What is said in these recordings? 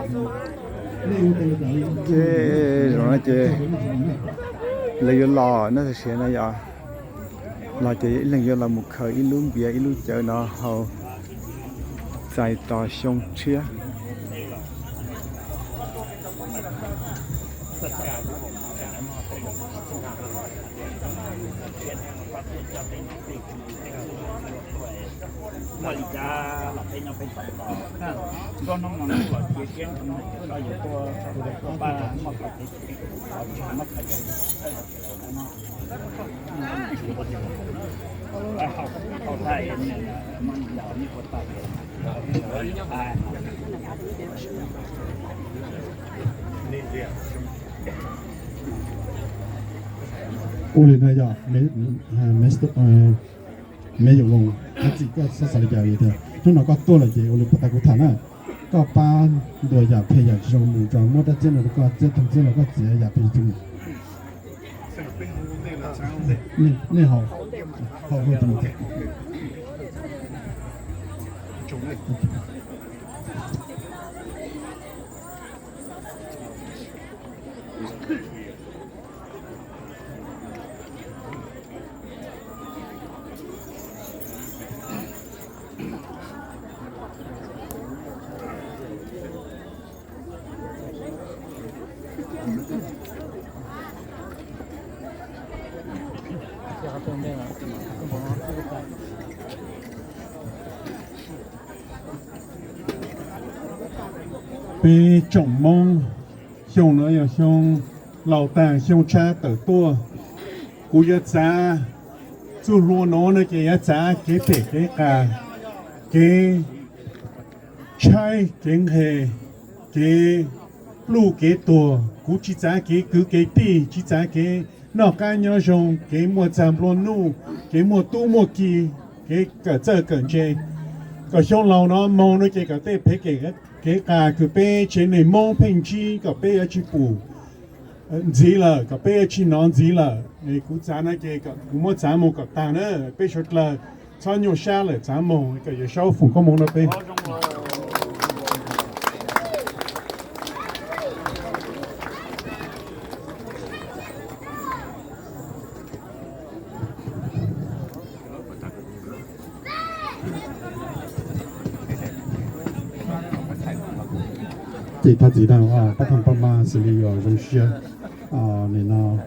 Ces zaum no ces lawv yuav los no, tam sim no yog los ces ib leeg yuav los mus khaws ib lub npias ib lub cawv no hau txais tos xyoo tshiab. Ua li no yog me nyuam Loos, koj txiv koj xav xav li cas tias hnub no koj tuaj lawm ces ua li puag ta kuv tham na, koj pab ntuas yam phem yam tsis zoo mus rau, muab rab txiab no rau koj, txiab tog txiab los koj txiav yam phem tsis zoo. Nej haus, haus hauj tus mus. Peb tsoom Hmoob, xyoo no yog xyoo laus tag xyoo tshab tawm tuaj. Kuv yuav txav txuj hlua no no ces yuav txav kev phem kev qas, kev tshaib kev nqhes, kev pluj kev tuag. Kuv tsis txav kev kwv kev tij, tsis txav kev noj qab nyob zoo, kev muaj txag nplua nuj, kev muaj tub muaj ki, kev kawm txawj kawm ntse. Kom xyoo laus no moog no ces kom tej phem kev qas kws peb tsev neeg Hmoob pheej ntsib kom peb yuav tsis pum ntxiv lawm, kom peb yuav tsis hnov ntxiv lawm. Kuv txav no ces kuv muab txav moog kom tag na, peb suav dlawg txhob nyuaj sab lawm, txav moog kom yuav saub foom koob hmoov rau peb. Ces thov txim ntau, pab thaj pab mab xws li yuav zoo siab, nim no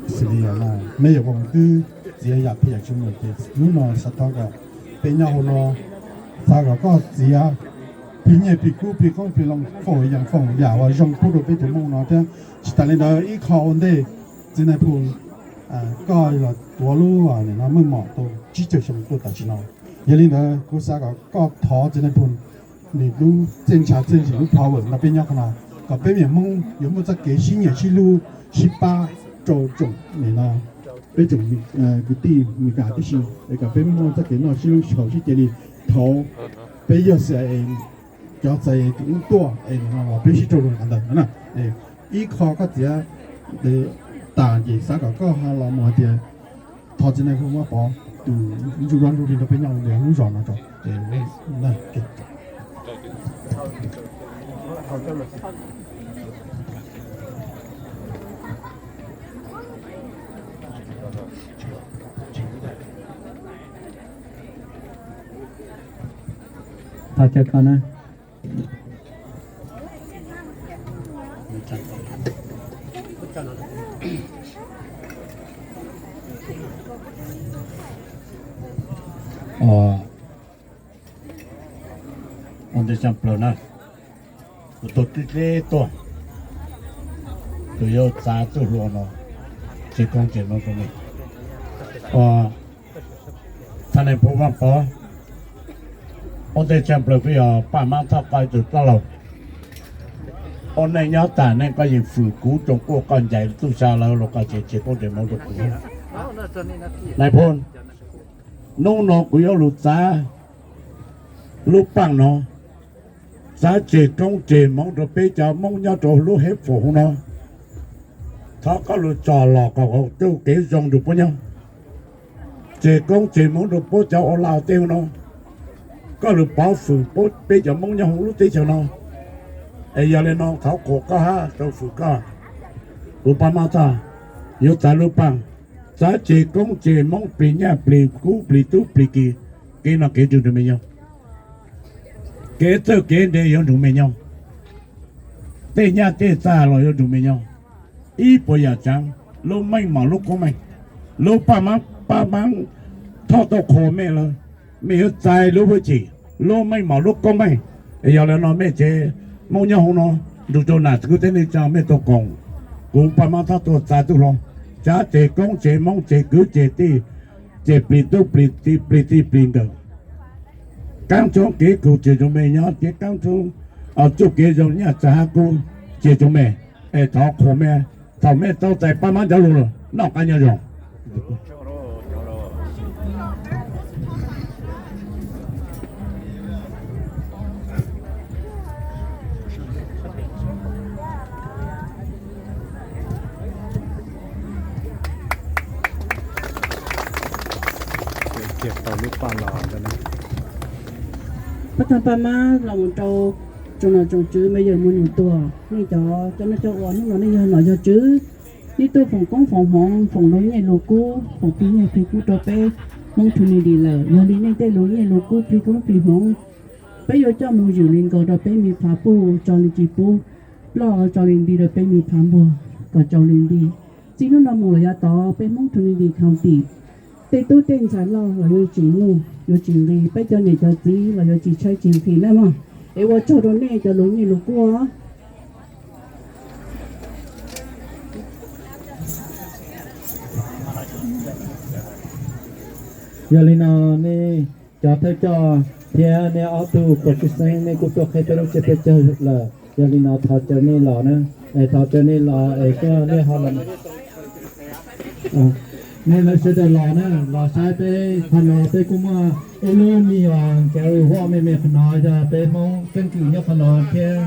xws li no, meb yuav ua twb txiav yam phem yam tsis zoo lawm ces hnub no xav thov kom peb nyob hauv no, xav kom koj txiav plig nyiaj plig kub plig qoob plig loo foom yam foom yam uas zoo pub rau peb cov Hmoob no thiab. Tsis tas li ntawd ib qho ua ntej, txiv Nais Phoo, koj los tuav lub nim no meej mom tau tsib caug xyoo tuaj tam sim no. Yog li ntawd kuv xav kom koj thov txiv Nais Phoo nws lub txiaj ntsha txiaj ntsig lub power nrog peb nyob qhov no, kom peb me nyuam Hmoob yuav muaj txoj kev sib nyiam sib hlub sib pab rau tsoom nim no peb tsoom kwv tij Meskas tib si, es kom peb muaj txoj kev noj sib hlub sib haum sib cia li. Thaum peb yog xia es cov txais es tus ub tuaj es nim no los peb sib raug zoo li qhov ntawd no na. Ib qho koj txiav tas ces xav kom koj ho los mus hais tias thov txiv Nais Phoo Vaj Pov tus ntsuj duab ntsuj plig rau peb nyob ua ntej lub zos no rau. Thov caw koj na. Ua ntej tshaj plaws na, kuv tuaj tib teb tuaj, kuv yuav txav txuj hlua no, tsev koob tsev hmoov rau nej. Thaj Nais Phoo Vaj Pov, ua ntej tshaj plaws kuj yog Paj Mab Thoj Qoj ib tug dab laug. Ua neej nyob tas neej koj yeem fwm kuv, tsoom kuj koj ncaim tub sab lawv los koj tsev tsev koob tsev hmoov rau kuv. Nais Phoo, hnub no kuv yuav lug txav lub paaj no, txav tseg koob tseg hmoov rau peb cov Hmoob nyob rau lub hej fam hauv no. Thov koj lug tsom los kom tau kev zoo rau puab nyob, tseg koob tseg hmoov rau puab cov ua laj ua teb hauv no. Koj lug pov fwm puab peb cov Hmoob nyob hauv lub teb chaws no. Es yog li no thov qhuas koj hab rau fwm koj, kuv pab mab txog yuav txav lub paaj, txav ceg koob ceg moob plig nyaj plig kub plig tub plig ki, kev noj kev tswv nrug mej nyob, kev txawj kev ntse yuav nrug mej nyob, tej nyaj tej txag los yuav nrug mej nyob, ib puas yaam tsaav, lub meej mom lub koob meej, lub paj maab paj maab thoj tau qhuas mej lawm, mej yuav txais lub hwj chim, lub meej mom lub koob meej. Yog li no mej tsev Moob nyob hauv no, nrug rua nam kwv tij neej tsa mej tau koom, kuv paj maab thoj tuaj txav tub hlob, txav ceg koob ceg moob ceg kwv ceg tij, ceg plig tub plig tij plig tij plig nkawm. Kaab tshoob kev kug tsis zoo mej nyob, kev kaab tshoob txuj kev zoo nyaj txag hab kub tsis zoo mej, es thov qhuas mej, thaum mej tau txais paj maab cov lug lawm noj qab nyob zoo. Pab thaaj paj maab los mus rau tsoom nom tsoom tswv mej yawm muam nus tuag, nej cov coj noj coj ua hnub no nej yog nom yog tswv, nej tuaj foom koob foom hmoov foom lug nyiaj lug kub foom plig nyiaj plig kub rau peb Hmoob Trinity lawm. Yog li nej tej lug nyiaj lug kub plig koob plig hmoov, peb yuav coj moog ywm le nkaus rau peb me phav puj tso le tsis pub, ploj tso le nti rau peb me phav npuag kom tsau le nti. Txij hnub no mus los yav tod peb Hmoob Trinity County tej tub tej ntxhais loj los yuav tsis nuj yuav tsis nqis, peb cov niam cov txiv los yuav tsis tshaib tsis nqhis na mog. Es ua tsaug rau nej cov lug nyiaj lug kub. Yog li no nej cov thawj coj thiab nej ob tug pov tswv xeeb nej kuj tuaj qhia peb lub tsiab peb caug lawm. Yog li no thov caw nej los na, es thov caw nej los es koj nej ho los, nej lawv sawv daws los na, los saib peb qhov no peb kuj muaj ib lub me nyuam gallery wall me me qhov no yog peb Hmoob keeb kwm nyob qhov no thiab.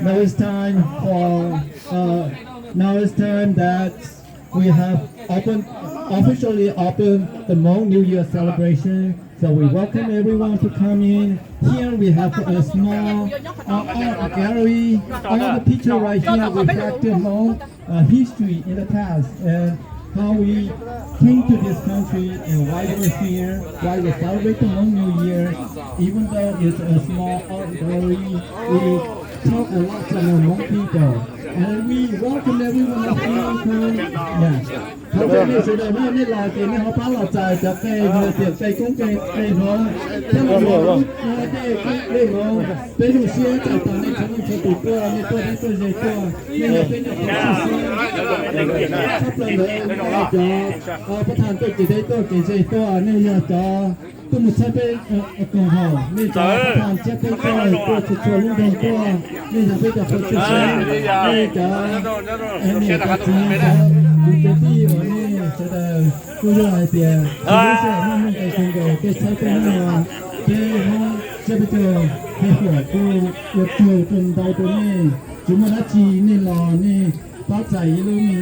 Now it's time for, uh, now it's time that we have open, officially opened the Hmong New Year celebration. So we welcome everyone to come in. Here we have a small, uh, art gallery. All the picture right here reflect the Hmong, uh, history in the past and how we came to this country and why we're here, why we celebrate the Hmong New Year. Even though it's a small art gallery, we talk a lot to the Hmong people. And we welcome everyone of you who, yeah. Thov caw nej sawv daws nej los ces nej ho pab los txais cov qe, tiam qe koob qe hmoov, thiab los mus lub qe hmoov. Peb zoo siab txais tos nej txhua leej txhua tus tuaj, nej tuaj deb tuaj ze tuaj, nej yog peb nyuam qhuav tshwj xeeb tshaj plaws ntawd, nej cov pab thaaj tuaj kev deb tuaj kev ze tuaj, nej yog cov tuaj mus txhawb peb koom haum, nej cov pab thaaj txhawb peb tuaj, tuaj txhua txhua lub nroog tuaj, nej yog peb cov qhua tshwj xeeb, nej cov niam cov txiv, cov kwv cov tij uas nej sawv daws kuj yog hais tias lub sij hawm muaj nuj nqis kawg nkaus, tej txhawb peb nuj, peb Hmoob siab peb caug, hais huam kuj ua tsaug ntau rau nej. Tsis muaj dab tsi, nej los nej pab txais ib lub me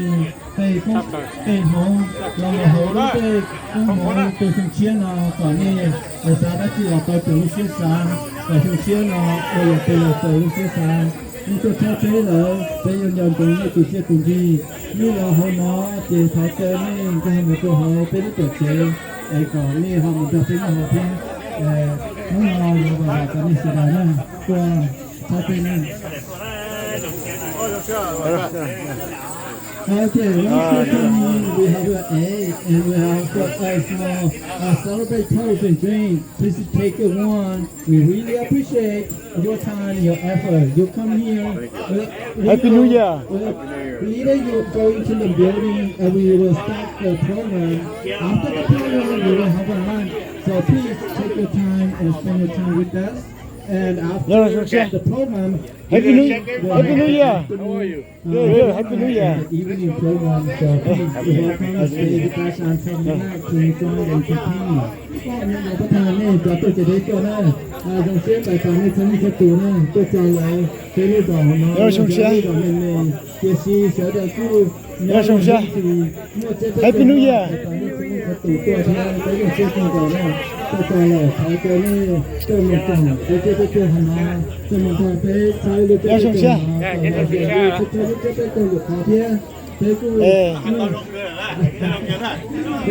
qe koob qe hmoov los mus hauv lub qe koob hmoov rau xyoo tshiab no kom nej xav dab tsi los tau raws lub siab xav, kom xyoo tshiab no ua yam twg los raws lub siab xav. Nej tuaj txhawb peb lawm, peb yuav nco ntsoov nej tus txiaj tus ntsig. Nej los hauv no ces thov caw nej nkag mus rau hauv peb lub tuam tsev es kom nej ho mus nrog peb nyob hauv thiab. Hnub no yuav vam kom nej sawv daws na tuaj txhawb peb na. Okay, once you come in, we have a egg and we have got a small, uh, celebrate toast and drink. Please take a one. We really appreciate your time, your effort. You come here. We, we Happy New will, Year. We, later you go into the building and we will start the program. After the program, we will have a lunch. So please take your time and spend your time with us. And after the program, Happy New Year. Happy New Year. Good, good. Happy New Year. Evening program, so please welcome us to the Bash and Tom Mac to enjoy the entertainment. Pab thaaj nej cov tuaj kev deb tuaj na, zoo siab txais tos nej txhua leej txhua tus na, tuaj txog lawm peb lub zos no zoo siab, lub zos me me, tiam sis sawv daws kuj zoo siab, muaj tseeb Happy New Year. Txais tos nej txhua leej txhua tus tuaj thiab peb zoo siab kawg nkaus na. Tau tau lawm, thov cov nej coj mus koom peb cov peb caug hauv no, coj mus nrog peb txhawb lub teb peb caug hauv no kom los ua lub teb peb caug lwm qhov thiab. Peb kuj peb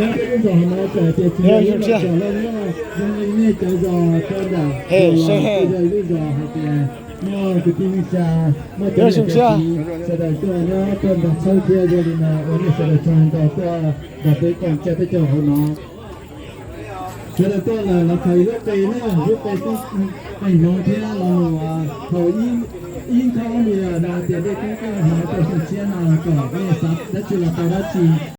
peb lub zos hauv no txawm hais tias tsis yog lub zos loj nyob, zoo li nej cov zos rau nram los kuj yog ib lub zos hais tias muaj kwv tij neej tsa, muaj cov niam cov txiv sawv daws tuaj nyob tuaj nrog txhawb thiab. Yog li no ua nej sawv daws tsaug ntau tuaj nrog peb koom coj peb caug hauv no. Sawv daws tuaj lawm los khaws ib lub qe na, lub qe tub qe hmoov thiab los mus khaws ib nkhaub li no tias dej tub qe hmoov rau xyoo tshiab no kom nej xav dab tsi los tau dab tsi.